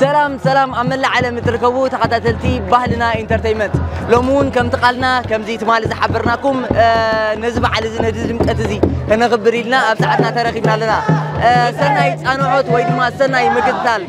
ሰላም ሰላም፣ ኣብ መላእ ዓለም እትርከቡ ተኸታተልቲ ባህልና ኢንተርተይመንት፣ ሎሚ እውን ከምቲ ቃልና፣ ከምዚ ትማሊ ዝሓበርናኩም፣ እ፣ ነዚ በዓል እዚ፣ ነዚ ድምቀት እዚ ከነኽብር ኢልና ኣብ ሰዓትና ተረኺብና ኣለና። እ፣ ሰናይ ጻንሖት ወይ ድማ ሰናይ ምክትታል።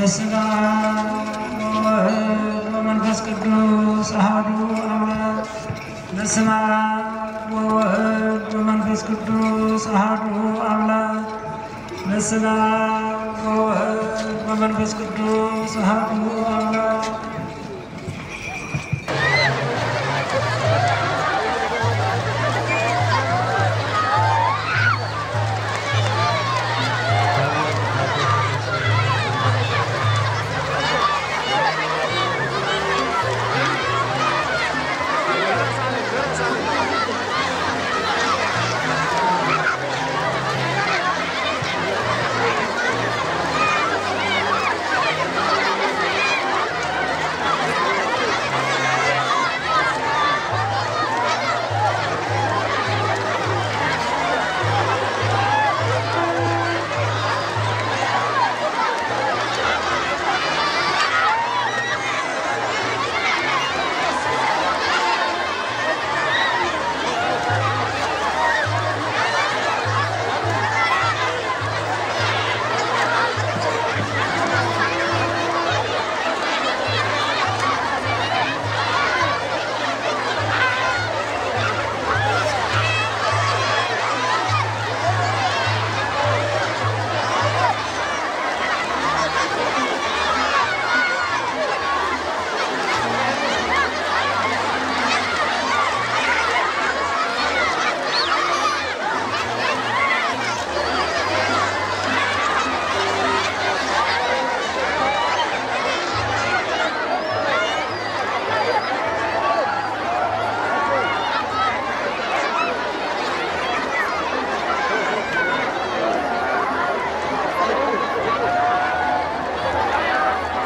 በስመ አብ ወወልድ ወመንፈስ ቅዱስ አሐዱ አምላክ። በስመ አብ ወወልድ ወመንፈስ ቅዱስ አሐዱ አምላክ። በስመ አብ ወወልድ ወመንፈስ ቅዱስ አሐዱ አምላክ።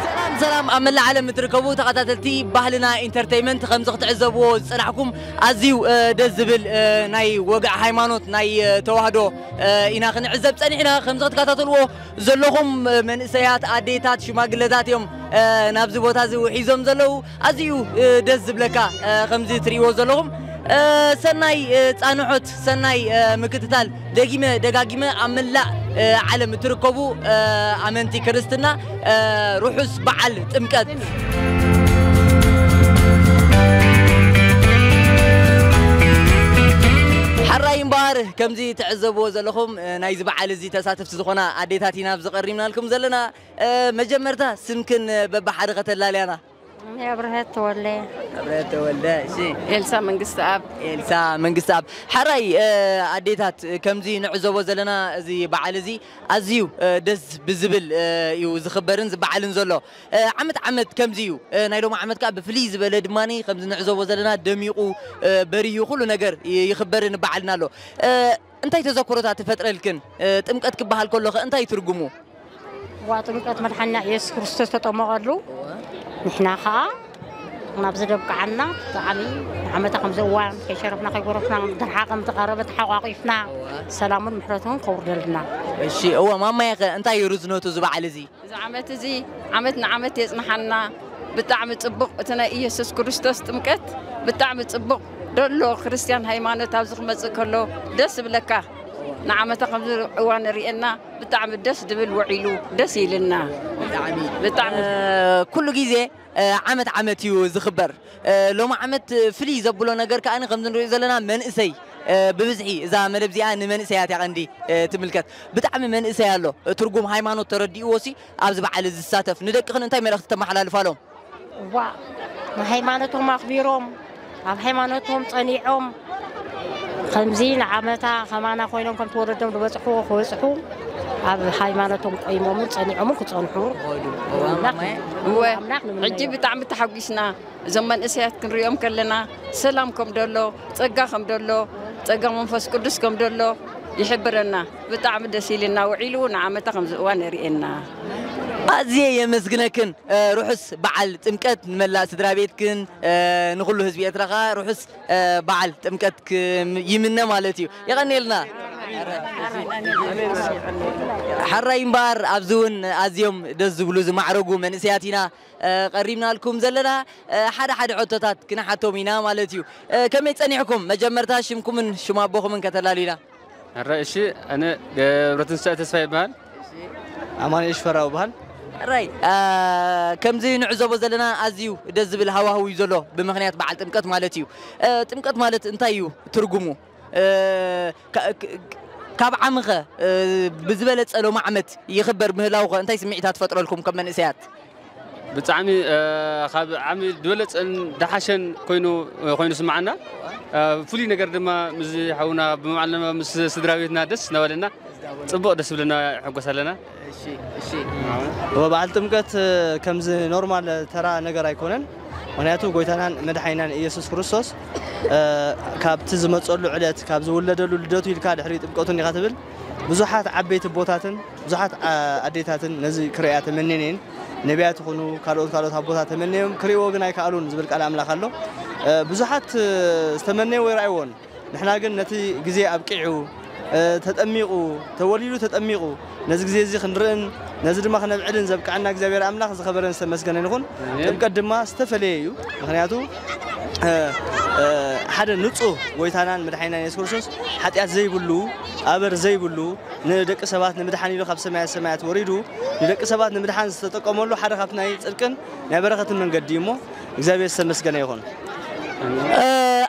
ሰላም ሰላም፣ ኣብ መላእ ዓለም እትርከቡ ተኸታተልቲ ባህልና ኢንተርቴይመንት፣ ከምዚ ክትዕዘብዎ ዝጸናሕኩም ኣዝዩ፣ እ፣ ደስ ዝብል፣ እ፣ ናይ ወግዒ ሃይማኖት ናይ፣ እ፣ ተዋህዶ፣ እ፣ ኢና ክንዕዘብ ጸኒሕና። ከምዚ ክትከታተልዎ ዘለኹም፣ እ፣ መንእሰያት፣ ኣዴታት፣ ሽማግለታት እዮም፣ እ፣ ናብዚ ቦታ እዚ ውሒዞም ዘለዉ። ኣዝዩ፣ እ፣ ደስ ዝብለካ፣ እ፣ ከምዚ ትርእይዎ ዘለኹም፣ እ፣ ሰናይ፣ እ፣ ጻንሖት፣ ሰናይ፣ እ፣ ምክትታል። ደጊመ ደጋጊመ ኣብ መላእ፣ እ፣ ዓለም እትርከቡ፣ እ፣ ኣመንቲ ክርስትና፣ እ፣ ርሑስ በዓል ጥምቀት። ሓራይ እምበኣር ከምዚ ትዕዘብዎ ዘለኹም፣ እ፣ ናይዚ በዓል እዚ ተሳተፍቲ ዝኾና ኣዴታት ኢና ኣብዚ ቀሪብናልኩም ዘለና። እ፣ መጀመርታ ስምክን በብሓደ ከተላልያና። እኔ አብረሀት ተወልደ። ኣብረት ተወልደ፣ እሺ። ኤልሳ መንግስትኣብ። ኤልሳ መንግስትኣብ። ሓራይ፣ እ፣ ኣዴታት፣ ከምዚ ንዕዘቦ ዘለና እዚ በዓል እዚ ኣዝዩ፣ እ፣ ደስ ብዝብል፣ እ፣ እዩ ዝኽበርን ዝበዓልን ዘሎ። እ፣ ዓመት ዓመት ከምዚ እዩ። እ፣ ናይ ሎሚ ዓመት ከኣ ብፍልይ ዝበለ ድማኒ ከምዚ ንዕዘቦ ዘለና ደሚቑ፣ እ፣ በሪሁ ኩሉ ነገር ይ-፣ ይኽበርን ይበዓልን ኣሎ። እ፣ እንታይ ተዘክሮታት ትፈጥረልክን? እ፣ ጥምቀት ክበሃል ከሎኸ እንታይ ትርጉሙ? እዋ ጥምቀት መድሓንና ኢየሱስ ክርስቶስ ተጠመቐሉ። ንሕና ኸዓ ናብዚ ደብቅዓና ብጣዕሚ ዓመታ ከምዚ እዋን ከይሸረፍና ከይጎረፍና ድርሓ ከም ዝቐረበ ተሓቋቒፍና ሰላሙን ምሕረቱን ከውርደልና። እሺ፣ እወ፣ ማማየ ኸ እንታይ እዩ ርዝነቱ እዚ በዓል እዚ? እዚ ዓመት እዚ ዓመት ንዓመት የጽንሓና። ብጣዕሚ ጽቡቕ፣ እቲ ናይ ኢየሱስ ክርስቶስ ጥምቀት ብጣዕሚ ጽቡቕ። ደሎ ክርስትያን ሃይማኖት ኣብዚ ክመጽእ ከሎ ደስ ዝብለካ። ንዓመታ ከምዚ እዋን ንርእየና ብጣዕሚ ደስ ድብል ውዒሉ ደስ ኢልና። ብጣዕሚ። ብጣዕሚ። እ፣ ኩሉ ግዜ፣ እ፣ ዓመት ዓመት እዩ ዝኽበር። እ፣ ሎሚ ዓመት ፍልይ ዘብሎ ነገር ከኣ ከምዚ ንሪኦ ዘለና መንእሰይ፣ እ፣ ብብዝሒ እዛ መደብ እዚኣ ንመንእሰያት እያ ቀንዲ፣ እ፣ ትምልከት። ብጣዕሚ መንእሰይ ኣሎ። እ፣ ትርጉም ሃይማኖት ተረዲእዎ ሲ ኣብዚ በዓል እዚ ዝሳተፍ። ንደቅኽን እንታይ መልእኽቲ ተመሓላልፋሎም? እዋ ንሃይማኖቶም ኣኽቢሮም ኣብ ሃይማኖቶም ጸኒዖም ከምዚ ንዓመታ ከማና ኮይኖም ከምቲ ወለዶም ዝበጽሕዎ ክበጽሑ ኣብ ሃይማኖቶም ቆይሞምን ጸኒዖምን ክጸንሑ እወ፣ ኣምላኽ ንምነዮ። ሕጂ ብጣዕሚ ተሓጒስና። እዞም መንእሰያት ክንሪኦም ከለና ሰላም ከም ደሎ፣ ጸጋ ከም ደሎ፣ ጸጋ መንፈስ ቅዱስ ከም ደሎ ይሕብረና። ብጣዕሚ ደስ ኢልና ውዒሉ ንዓመታ ከምዚ እዋን የርእየና። ኣዝየ የመስግነክን። እ፣ ርሑስ በዓል ጥምቀት ንመላእ ስድራ ቤትክን፣ እ፣ ንኹሉ ህዝቢ ኤርትራ ኸኣ ርሑስ፣ እ፣ በዓል ጥምቀት ክም-፣ ይምነ ማለት እዩ። የቐንየልና። ሓራይ እምበኣር ኣብዚ እውን ኣዝዮም ደስ ዝብሉ ዝማዕረጉ መንእሰያት ኢና፣ እ፣ ቀሪብናልኩም ዘለና። እ፣ ሓደ ሓደ ሕቶታት ክንሓቶም ኢና ማለት እዩ። እ፣ ከመይ ጸኒሕኩም? መጀመርታ ሽምኩምን ሽም ኣቦኹምን ከተላልዩና። ሕራይ፣ እሺ፣ ኣነ ገብረትንሳኤ ተስፋ ይበሃል። ኣማኑኤል ሽፈራው ይበሃል። ሕራይ፣ ከምዚ ንዕዘቦ ዘለና ኣዝዩ ደስ ዝብል ሃዋህው እዩ ዘሎ፣ ብምኽንያት በዓል ጥምቀት ማለት እዩ። ጥምቀት ማለት እንታይ እዩ ትርጉሙ? ካብ ዓምኸ ብዝበለፀ ሎም ዓመት ይኽበር ምህላውኸ እንታይ ስምዒታት ፈጥረልኩም ከም መንእሰያት? ብጣዕሚ ካብ ዓሚ ዝበለፀን ደሓሸን ኮይኑ ኮይኑ ስምዓና። ፍሉይ ነገር ድማ ምስ ሓውና ብምዓልና ምስ ስድራ ቤትና ደስ እናበለና፣ ፅቡቕ ደስ ብለና፣ ይሕጎስ ኣለና። እወ፣ በዓል ጥምቀት ከምዚ ኖርማል ተራ ነገር ኣይኮነን። ምክንያቱ ጎይታናን መድሓኒናን ኢየሱስ ክርስቶስ ካብቲ ዝመፀሉ ዕለት፣ ካብ ዝውለደሉ ልደቱ ኢልካ ድሕሪ ጥምቀቱ እንዲኻ ትብል። ብዙሓት ዓበይቲ ኣቦታትን ብዙሓት ኣዴታትን ነዚ ክርእያ ተመኔን እየን። ነቢያት ይኹኑ ካልኦት ካልኦት ኣቦታት ተመኔዮም ክርእይዎ ግን ኣይከኣሉን ዝብል ቃል ኣምላኽ ኣሎ። ብዙሓት ዝተመነይዎ ይረኣይዎን። ንሕና ግን ነቲ ግዜ ኣብቂዑ፣ ተጠሚቑ፣ ተወሊዱ ተጠሚቑ፣ ነዚ ግዜ እዚ ክንርእን ነዚ ድማ ክነብዕልን ዘብቅዐና እግዚኣብሔር ኣምላኽ ዝኸበረን ዝተመስገነን ይኹን። ጥምቀት ድማ ዝተፈለየ እዩ። ምኽንያቱ ሓደ ንጹህ ጎይታናን መድሓኒናን የሱስ ክርስቶስ ሓጢኣት ዘይብሉ፣ ኣበር ዘይብሉ፣ ንደቂ ሰባት ንምድሓን ኢሉ ካብ ሰማያት ሰማያት ወሪዱ ንደቂ ሰባት ንምድሓን ዝተጠቀመሉ ሓደ ካብቲ ናይ ጽድቅን ናይ በረኸትን መንገዲ እዩ እሞ እግዚኣብሔር ዝተመስገነ ይኹን።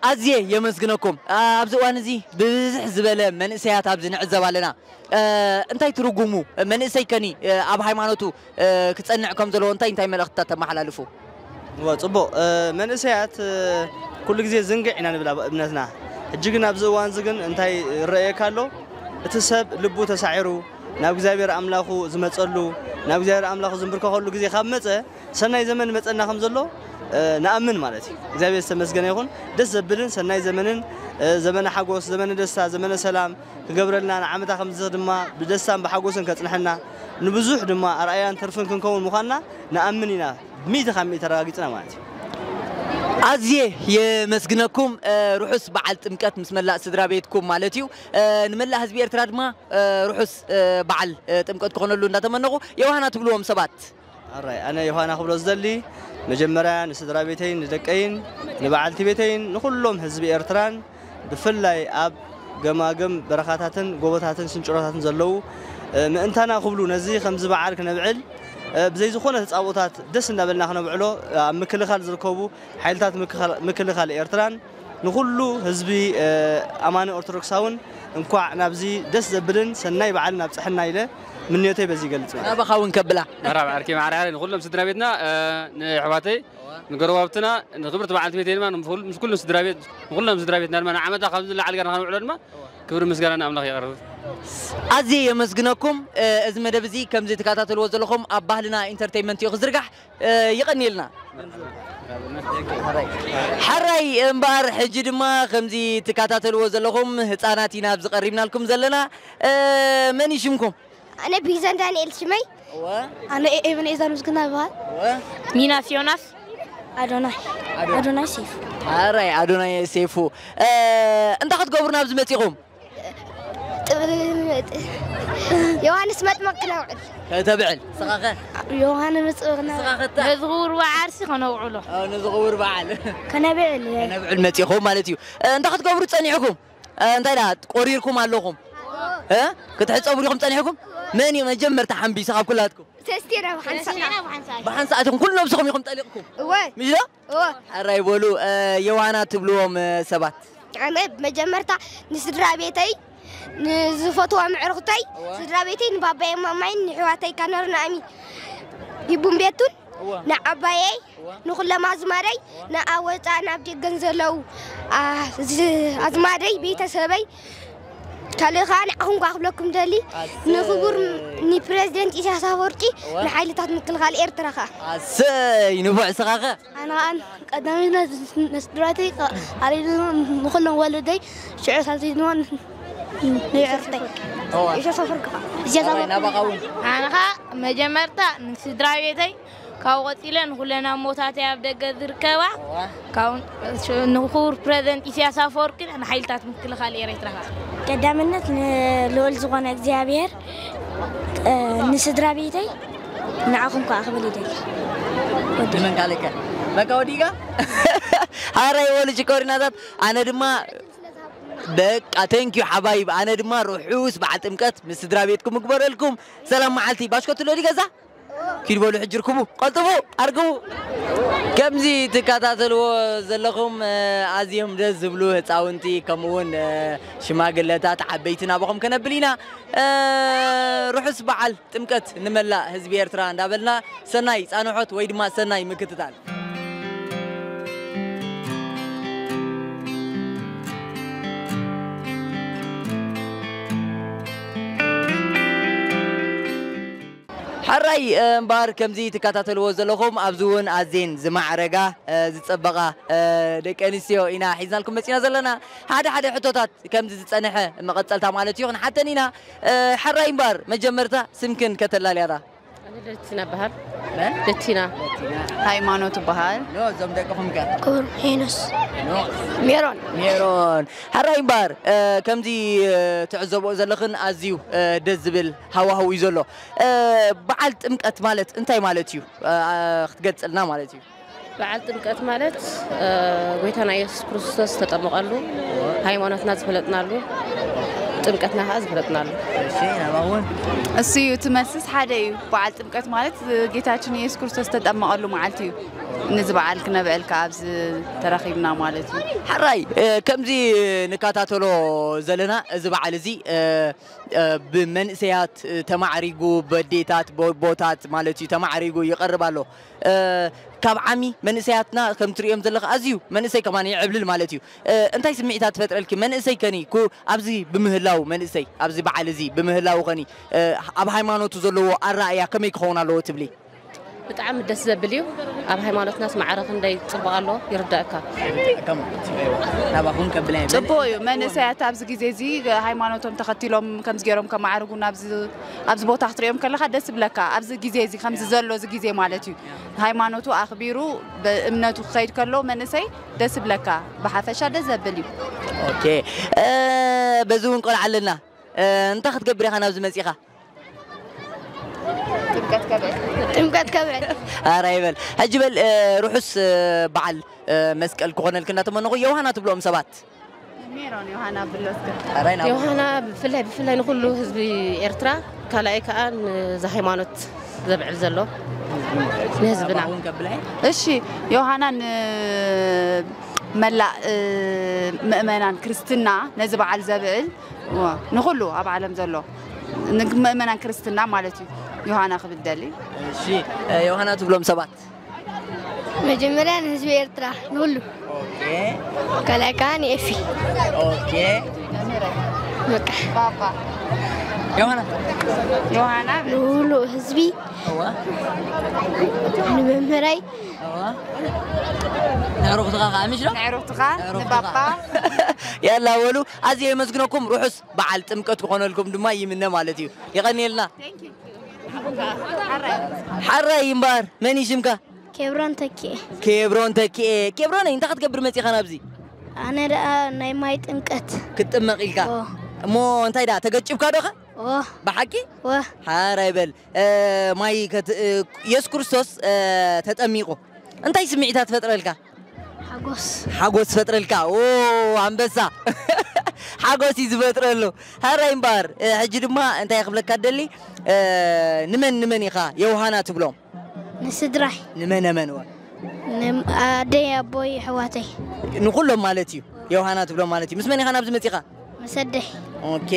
ኣዝየ የመስግነኩም። ኣብዚ እዋን እዚ ብብዝሕ ዝበለ መንእሰያት ኣብዚ ንዕዘብ ኣለና። እንታይ ትርጉሙ መንእሰይ ከኒ ኣብ ሃይማኖቱ ክጸንዕ ከም ዘለዎ እንታይ እንታይ መልእኽትታት ተመሓላልፉ? እወ፣ ጽቡቕ። መንእሰያት ኩሉ ግዜ ዝንግዕ ኢና ንብል ኣብ እምነትና። ሕጂ ግን ኣብዚ እዋን እዚ ግን እንታይ ይረኣየካ ኣሎ? እቲ ሰብ ልቡ ተሳዒሩ ናብ እግዚኣብሔር ኣምላኹ ዝመጸሉ፣ ናብ እግዚኣብሔር ኣምላኹ ዝንብርከኸሉ ግዜ ካብ መጸ፣ ሰናይ ዘመን መጸና ከም ዘሎ ንኣምን ማለት እዩ። እግዚኣብሔር ዝተመስገነ ይኹን። ደስ ዘብልን ሰናይ ዘመንን፣ ዘመነ ሓጎስ፣ ዘመነ ደስታ፣ ዘመነ ሰላም ክገብረልና፣ ንዓመታ ከምዚ ድማ ብደስታን ብሓጎስን ከጽንሐና፣ ንብዙሕ ድማ ኣርኣያን ተርፍን ክንከውን ምዃንና ንኣምን ኢና። ሚእቲ ካብ ሚእቲ ኣረጋጊጽና ማለት እዩ። ኣዝየ የመስግነኩም። ርሑስ በዓል ጥምቀት ምስ መላእ ስድራ ቤትኩም ማለት እዩ። ንመላእ ህዝቢ ኤርትራ ድማ ርሑስ በዓል ጥምቀት ክኾነሉ እንዳተመነኹ፣ ዮሃና ትብልዎም ሰባት? ኣራይ፣ ኣነ ዮሃና ክብሎ ዝደሊ፣ መጀመርያ ንስድራ ቤተይን ንደቀይን ንበዓልቲ ቤተይን ንኹሎም ህዝቢ ኤርትራን ብፍላይ ኣብ ገማግም በረኻታትን ጎቦታትን ስንጭሮታትን ዘለዉ ምእንታና ክብሉ ነዚ ከምዚ በዓል ክነብዕል ብዘይ ዝኾነ ተጻብኦታት ደስ እንዳበልና ክነብዕሎ ኣብ ምክልኻል ዝርከቡ ሓይልታት ምክልኻል ኤርትራን ንኹሉ ህዝቢ ኣማኒ ኦርቶዶክሳውን እንኳዕ ናብዚ ደስ ዘብልን ሰናይ በዓልን ኣብፀሐና ኢለ ምንዮተይ በዚ ይገልፅ። ናባኻ እውን ከብላ። መርሓባ ዓርኪ ማዕረ ንኹሎም ስድራ ቤትና ንኣሕዋተይ ንጎረባብትና ንክብርቲ በዓልቲ ቤተይ ድማ ምስ ኩሎም ስድራ ቤት ንኹሎም ስድራ ቤትና ድማ ንዓመታ ካብዚ ንላዕሊ ገርና ከነውዕሎ ድማ ክብሪ ምስጋና ንኣምላኽ የቕርብ። ኣዝየ የመስግነኩም። እዚ መደብ እዚ ከምዚ ትከታተልዎ ዘለኹም ኣብ ባህልና ኢንተርቴይንመንት እዩ ክዝርጋሕ። የቐንየልና። ሓራይ እምበኣር ሕጂ ድማ ከምዚ ትከታተልዎ ዘለኹም ህፃናት ኢና ኣብዚ ቀሪብናልኩም ዘለና። መን እዩ ሽምኩም? ኣነ ቢዘን ዳንኤል ሽመይ። ኣነ ኤበኔዘር ምስግና ይበሃል። ሚናስ ዮናስ። ኣዶናይ ኣዶናይ ሴፍ። ኣራይ ኣዶናይ ሴፉ። እንታይ ክትገብሩ ናብዚ መፂኹም? ዮሃንስ መጥመቕ ክነውዕል። ከተብዕል ስኻኸ? ዮሃንስ መጥመቕ ክነውዕል። ስኻኸታ? ነዚ ክቡር በዓል ሲ ከነውዕሎ። ኣዎ፣ ነዚ ክቡር በዓል። ከነብዕል። ከነብዕል መጺኹም ማለት እዩ። እንታይ ደኣ ቆሪርኩም ኣለኹም? እንታይ ደኣ ቆሪርኩም ኣለኹም? እ? ክትሕጸቡ ዲኹም ጸኒሕኩም? መን እዩ መጀመርታ ሓምቢሱ ካብ ኩላትኩም? ሰስቴና ብሓንሳእ። ብሓንሳእ ኢኹም ኩሉ ነብስኹም ኢኹም ጠሊቕኩም? እወ። ምሽ ዶ? እወ። ሕራይ በሉ። ዮሃና ትብልዎም ሰባት? ኣነ መጀመርታ ንስድራ ቤተይ ንዝፈትዋ ምዕርኽተይ ስድራ ቤተይ ንባባይ ማማይን ንሕዋተይ ካነር ናእሚ ይቡን ቤቱን ንዓባየይ ንኹሎም ኣዝማደይ ንኣወፃ ናብ ደገን ዘለዉ ኣዝማደይ ቤተሰበይ ካልእ ከዓ ንዓኹም ከዓ ክብለኩም ደሊ ንክቡር ንፕረዚደንት ኢሳያስ ኣፈወርቂ ንሓይልታት ምክልኻል ኤርትራ ከዓ ኣሰይ ንፉዕ ስኻኸ ኣነ ከዓ ቀዳሚት ንስድራተይ ኣሪድኖ ንኩሎም ወለደይ ሽዑ ሳልሰይ ድማ ንዕርተይ ኢሳያስ ኣፈወርቂ ከዓ ኢሳያስ ኣፈወርቂ ከዓ ኣነ ከዓ መጀመርታ ንስድራ ቤተይ ካብኡ ቀፂለ ንኩለን ኣሞታተይ ኣብ ደገ ዝርከባ ንክቡር ፕረዚደንት ኢሳያስ ኣፈወርቂ ንሓይልታት ምክልኻል ኤረትራ ከዓ ቀዳምነት ንልዑል ዝኾነ እግዚኣብሔር ንስድራ ቤተይ ንዓኹም ከዓ ክብል ይደሊ። ንመን ካልእከ? በቃ ወዲእካ? ሓራይ ወሉ ሽኮሪናታት ኣነ ድማ በቃ ቴንኪዩ ሓባይብ ኣነ ድማ ርሑስ በዓል ጥምቀት ምስ ስድራ ቤትኩም እግበረልኩም። ሰላም መዓልቲ ባሽኮትሎ ዲ ገዛ ኪድ በሉ ሕጂ ርክቡ፣ ቀልጥፉ፣ ኣርክቡ። ከምዚ ትከታተልዎ ዘለኹም፣ እ፣ ኣዝዮም ደስ ዝብሉ ህፃውንቲ፣ ከምኡ እውን፣ እ፣ ሽማግለታት፣ ዓበይቲ ናባኹም ከነብል ኢና። እ፣ ርሑስ በዓል ጥምቀት ንመላእ ህዝቢ ኤርትራ እንዳበልና፣ ሰናይ ፃንሖት ወይ ድማ ሰናይ ምክትታል። ሕራይ፣ እ፣ እምበኣር ከምዚ ትከታተልዎ ዘለኹም ኣብዚ እውን ኣዜን ዝማዕረጋ፣ እ፣ ዝጸበቓ፣ እ፣ ደቂ ኣንስትዮ ኢና ሒዝናልኩም መጺና ዘለና። ሓደ ሓደ ሕቶታት ከምዚ ዝጸንሐ መቐጸልታ ማለት እዩ ክንሓተን ኢና። እ፣ ሕራይ እምበኣር መጀመርታ ስምክን ከተላልያና። ኣነ ደቲና በሃል። መን? ደቲና። ሃይማኖት ይበሃል። ኖ፣ እዞም ደቅኹም ከ? ክቡር ሄኖስ። ኖ። ሜሮን። ሜሮን። ሕራይ እምበኣር፣ እ፣ ከምዚ፣ እ፣ ትዕዘብኦ ዘለኽን ኣዝዩ፣ እ፣ ደስ ዝብል ሃዋህው እዩ ዘሎ። እ፣ በዓል ጥምቀት ማለት እንታይ ማለት እዩ? እ፣ ክትገልጽልና ማለት እዩ። በዓል ጥምቀት ማለት፣ እ፣ ጎይታና ኢየሱስ ክርስቶስ ዝተጠመቐሉ፣ ሃይማኖትና ዝፈለጥናሉ፣ ጥምቀትና ከዓ ዝፈለጥናሉ። እሺ፣ ናባውን? እሱ እዩ፣ እቲ መልስስ ሓደ እዩ። በዓል ጥምቀት ማለት ጌታችን ኢየሱስ ክርስቶስ ዝተጠመቐሉ መዓልቲ እዩ። ነዚ በዓል ክነብዕል ከዓ ኣብዚ ተረኺብና ማለት እዩ። ሕራይ፣ እ፣ ከምዚ ንከታተሎ ዘለና እዚ በዓል እዚ፣ እ፣ እ፣ ብመንእሰያት፣ እ፣ ተማዕሪጉ፣ በዴታት፣ ቦቦታት ማለት እዩ፣ ተማዕሪጉ ይቐርብ ኣሎ። እ፣ ካብ ዓሚ መንእሰያትና ከም ትርእዮም ዘለኻ ኣዝዩ መንእሰይ ከማን ይዕብልል ማለት እዩ። እ፣ እንታይ ስምዒታት ትፈጥረልኪ? መንእሰይ ከኒ ኩ-፣ ኣብዚ ብምህላው መንእሰይ ኣብዚ በዓል እዚ ብምህላው ከኒ፣ እ፣ ኣብ ሃይማኖቱ ዘለዎ ኣረኣእያ ከመይ ክኸውን ኣለዎ ትብሊ? ብጣዕሚ ደስ ዘብል እዩ። ኣብ ሃይማኖትናስ ማዕረ ክንደይ ጽቡቕ ኣሎ ይርዳእካ። ናባኹም ከብላ ይብል። ጽቡቕ እዩ። መንእሰያት ኣብዚ ግዜ እዚ ሃይማኖቶም ተኸቲሎም ከምዚ ገይሮም ከማዕርጉ ናብዚ፣ ኣብዚ ቦታ ክትሪኦም ከለኻ ደስ ይብለካ። ኣብዚ ግዜ እዚ ከምዚ ዘሎ እዚ ግዜ ማለት እዩ። ሃይማኖቱ ኣኽቢሩ ብእምነቱ ክኸይድ ከሎ መንእሰይ ደስ ይብለካ። ብሓፈሻ ደስ ዘብል እዩ። ኦኬ። እ፣ በዚ እውን ቆልዓ ኣለና። እ፣ እንታይ ክትገብር ኢኻ ናብዚ መጺኻ? ጥምቀት ከብዕል። ጥምቀት ከብዕል። ኣራ ይበል። ሕጂ በል፣ እ፣ ርሑስ፣ እ፣ በዓል፣ እ፣ መስቀል ክኾነልክ እናተመነኹ ዮሃና ትብሎም ሰባት። ሜሮን ዮሃና ብሎ እስከ። ኣራይ ናብ ዮሃና ብፍላይ፣ ብፍላይ ንኹሉ ህዝቢ ኤርትራ፣ ካልኣይ ከኣ ንዛ ሃይማኖት ዘብዕል ዘሎ ንህዝብና። ኣባውን ከብላይ? እሺ፣ ዮሃና ንመላእ፣ እ፣ ምእመናን ክርስትና ነዚ በዓል ዘብዕል፣ ዋ፣ ንኹሉ ኣብ ዓለም ዘሎ ን-፣ ምእመናን ክርስትና ማለት እዩ። ዮሃና ክብል ደሊ። እሺ፣ እ፣ ዮሃና ትብሎም ሰባት? መጀመርያ ንህዝቢ ኤርትራ ንኹሉ። ኦኬ። ካልኣይ ከኣ ንኤፊ። ኦኬ። በቃ። ዮሃና። ዮሃና። ንሙሉእ ህዝቢ። እዋ። ንመምህረይ። እዋ። ንዕሩኽትኻ ከኣ ምሽ ዶ? ንዕሩኽትኻ፣ ንዕሩኽትኻ። ንባባ። ያላ በሉ፣ ኣዝየ የመስግነኩም። ርሑስ በዓል ጥምቀት ክኾነልኩም ድማ ይምነ ማለት እዩ። የቐንየልና። ሓራይ እምበኣር፣ መን እዩ ሽምካ? ኬብሮን ተኪኤ። ኬብሮን ተኪኤ። ኬብሮነይ፣ እንታይ ክትገብር መጺኻ ናብዚ? ኣነ ደኣ ናይ ማይ ጥምቀት። ክትጥመቕ ኢልካ? ኦ። እሞ እንታይ ደኣ፣ ተገጭብካ ዶ ኸ? ኦ። ብሓቂ? ኦ። ሓራይ በል። እ፣ ማይ ከት-፣ እ፣ የሱስ ክርስቶስ፣ እ፣ ተጠሚቑ። እንታይ ስምዒታት ፈጥረልካ? ሓጎስ። ሓጎስ ፈጥረልካ። ኦ፣ ኣንበሳ። ሓጎስ እዩ ዝፈጥረሉ። ሓራይ እምበኣር፣ እ፣ ሕጂ ድማ እንታይ ክብለካ ደሊ? እ፣ ንመን ንመን ኢኻ የውሃና ትብሎም? ንስድራይ። ንመነ መን ወ? ንም-፣ ኣደይ፣ ኣቦይ፣ ኣሕዋተይ። ንኹሎም ማለት እዩ። የውሃና ትብሎም ማለት እዩ። ምስ መን ኢኻ ናብዚ መጺኻ? ምስ ኣደይ። ኦኬ፣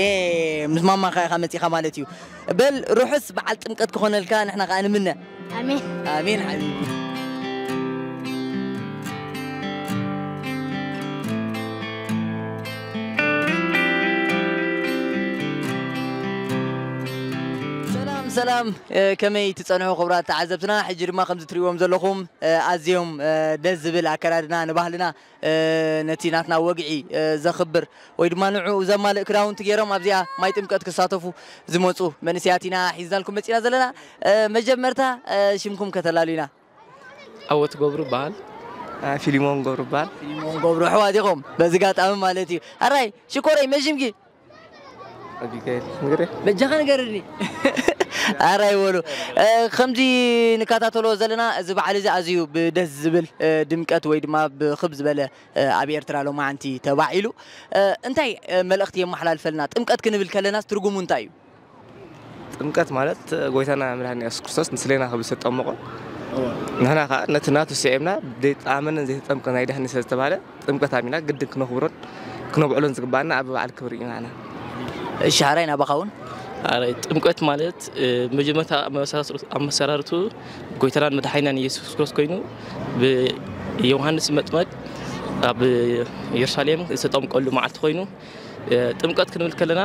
ምስ ማማኻ ኢኻ መጺኻ ማለት እዩ። በል፣ ርሑስ በዓል ጥምቀት ክኾነልካ ንሕና ከኣ ንምነ። ኣሜን። ኣሜን ሓቢቢ። ሰላም፣ ሰላም፣ እ፣ ከመይ ትጸንሑ ክቡራት ተዓዘብትና? ሕጂ ድማ ከምዚ ትርእይዎም ዘለኹም፣ እ፣ ኣዝዮም፣ እ፣ ደስ ዝብል ኣከዳድና ንባህልና፣ እ፣ ነቲ ናትና ወግዒ፣ እ፣ ዘኽብር ወይ ድማ ንዕኡ ዘማልእ ክዳውንቲ ገይሮም ኣብዚኣ ማይ ጥምቀት ክሳተፉ ዝመጹ መንእሰያት ኢና ሒዝናልኩም መጺና ዘለና። እ፣ መጀመርታ፣ እ፣ ሽምኩም ከተላሉና። ኣወት ገብሩ በሃል። አ፣ ፊሊሞን ገብሩ በሃል። ፊሊሞን ገብሩ ኣሕዋት ኢኹም በዚ ጋጣሚ ማለት እዩ። ኣራይ ሽኮረይ መን ሽምኪ? ኣቢጋይል ንገረ። በጃኻ ንገርኒ። ኣራይ በሉ። እ፣ ከምዚ ንከታተሎ ዘለና እዚ በዓል እዚ ኣዝዩ ብደስ ዝብል፣ እ፣ ድምቀት ወይ ድማ ብኽብ ዝበለ፣ እ፣ ኣብ ኤርትራ ሎማዓንቲ ተባዒሉ። እ፣ እንታይ፣ እ፣ መልእኽቲ የመሓላልፈልና? ጥምቀት ክንብል ከለናስ ትርጉሙ እንታይ እዩ? ጥምቀት ማለት ጎይታና መድሓኒ የሱስ ክርስቶስ ንስሌና ክብል ዝተጠመቆ፣ ንሕና ከዓ ነቲ ናቱ ስዒብና ዘይተኣመነን ዘይተጠምቀን ኣይድሕን ስለ ዝተባህለ ጥምቀት ኣሚና ግድን ክነኽብሮን ክነብዕሎን ዝግባኣና ኣብ በዓል ክብሪ ኢና። እሺ፣ ሓራይ ናባኻ እውን። ጥምቀት ማለት መጀመርታ ኣመሰራርቱ ጎይታናን መድሓኒናን ኢየሱስ ክርስቶስ ኮይኑ፣ ብዮሃንስ መጥመቅ ኣብ ኢየሩሳሌም ዝተጠምቀሉ መዓልቲ ኮይኑ፣ ጥምቀት ክንብል ከለና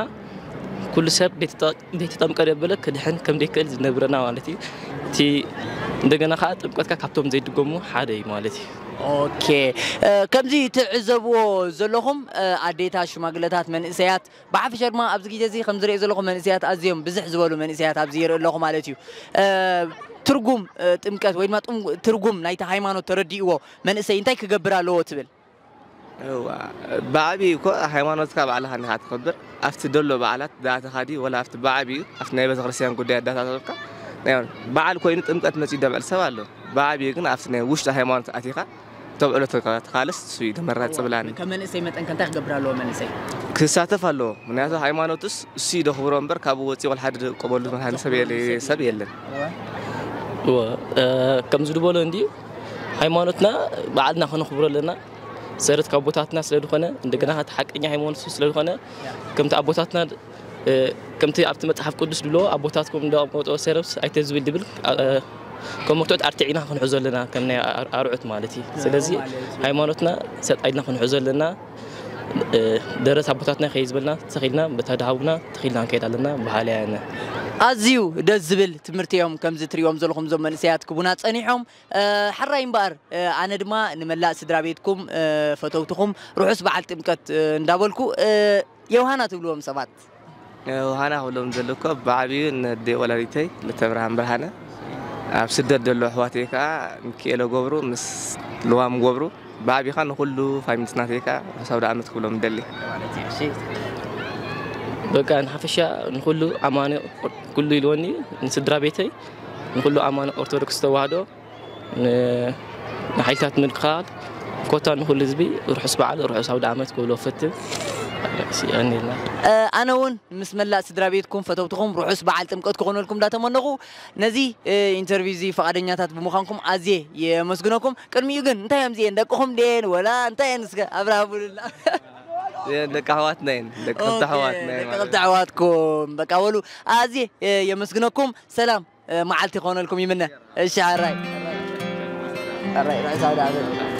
ኩሉ ሰብ ዘይተጠምቀ ደበለ ክድሕን ከም ዘይክእል ዝነብረና ማለት እዩ። እቲ እንደገና ከዓ ጥምቀትካ ካብቶም ዘይድገሙ ሓደ እዩ ማለት እዩ። ኦኬ፣ ከምዚ ትዕዘብዎ ዘለኹም ኣዴታት፣ ሽማግለታት፣ መንእሰያት፣ ብሓፈሻ ድማ ኣብዚ ግዜ እዚ ከም ዝሪኦ ዘለኹ መንእሰያት ኣዝዮም ብዝሕ ዝበሉ መንእሰያት ኣብዚ ይርኢ ኣለኹ ማለት እዩ። ትርጉም ጥምቀት ወይ ድማ ትርጉም ናይቲ ሃይማኖት ተረዲእዎ መንእሰይ እንታይ ክገብር ኣለዎ ትብል? ብዓብዩ እኮ ሃይማኖትካ ባዕልኻ እንዲኻ ትኸብር። ኣብቲ ደሎ በዓላት ዳኣተኻ ድዩ ወላ ኣብቲ ብዓብዩ ኣብቲ ናይ ቤተክርስትያን ጉዳይ ኣዳታተልካ በዓል ኮይኑ ጥምቀት መፂኡ ደብዕል ሰብ ኣሎ። ብዓብዩ ግን ኣብቲ ናይ ውሽጢ ሃይማኖት ኣቲኻ ተብዕሎ ተኻልስ እሱ እዩ ተመራፂ ብላኒ። ከም መንእሰይ መጠን ከ እንታይ ክገብር ኣለዎ መንእሰይ? ክሳተፍ ኣለዎ። ምክንያቱ ሃይማኖትስ እሱ እዩ ደኽብሮ እምበር ካብኡ ወፂኡ ወላ ሓደ ደቀበሉ መድሃኒ ሰብ የለ- ሰብ የለን። ከምዚ ዝበሎ እንዲዩ። ሃይማኖትና ባዕልና ከነኽብሮ ኣለና። ሰረት ካብ ኣቦታትና ስለ ዝኾነ እንደገና እቲ ሓቀኛ ሃይማኖት ስለ ዝኾነ ከምቲ ኣቦታትና ከምቲ ኣብቲ መፅሓፍ ቅዱስ ድብሎ ኣቦታትኩም እንዳመጦ ሰረብስ ኣይተዝብል ድብል ከም መክትዖት ኣርትዒና ክንሕዞ ኣለና ከም ናይ ኣርዑት ማለት እዩ። ስለዚ ሃይማኖትና ሰጥ ኢልና ክንሕዞ ኣለና። ደረት ኣቦታትና ከይ ዝበልና ተኺልና በታ ድሃቡና ተኺልና ክንከይድ ኣለና በሃሊ ኣነ። ኣዝዩ ደስ ዝብል ትምህርቲ እዮም። ከምዚ ትሪኦም ዘለኹም እዞም መንእሰያት ክቡና ጸኒሖም። ሕራይ እምበኣር ኣነ ድማ ንመላእ ስድራ ቤትኩም ፈተውትኹም ርሑስ በዓል ጥምቀት እንዳበልኩ ዮሃና ትብልዎም ሰባት። ውሃና ክብሎም ዘለኮ ብዓብዩ ነደ ወላዲተይ ለተብርሃን ብርሃነ፣ ኣብ ስደት ዘሎ ኣሕዋተይ ከዓ ሚኪኤሎ ገብሩ ምስ ልዋም ገብሩ፣ ብዓብኻ ንኩሉ ፋሚሊ ናተይ ከዓ ርሑስ ኣውደ ዓመት ክብሎም ደሊ። በቃ ንሓፈሻ ንኩሉ ኣማኒ ኩሉ ኢልወኒ ንስድራ ቤተይ ንኩሉ ኣማኒ ኦርቶዶክስ ተዋህዶ ንሓይልታት ምክልኻል ኮታ ንኩሉ ህዝቢ ርሑስ በዓል ርሑስ ኣውደ ዓመት ክብሎ ፈትን። ኣነ እውን ምስ መላእ ስድራ ቤትኩም ፈተውትኹም ርሑስ በዓል ጥምቀት ክኾነልኩም እንዳተመነኹ ነዚ ኢንተርቪው እዚ ፈቓደኛታት ብምዃንኩም ኣዝየ የመስግነኩም። ቅድሚኡ ግን እንታይ እዮም እዚኤን ደቅኹም ድየን ወላ እንታይ እየን እስከ ኣብርሃቡልና። ደቂ ኣሕዋትና እየን ደቂ ክልተ ኣሕዋትና እየን ደቂ ክልተ ኣሕዋትኩም በቃ በሉ ኣዝየ የመስግነኩም። ሰላም መዓልቲ ክኾነልኩም ይምነ። እሺ ሕራይ ሕራይ ርሑስ ኣውደ ዓመት።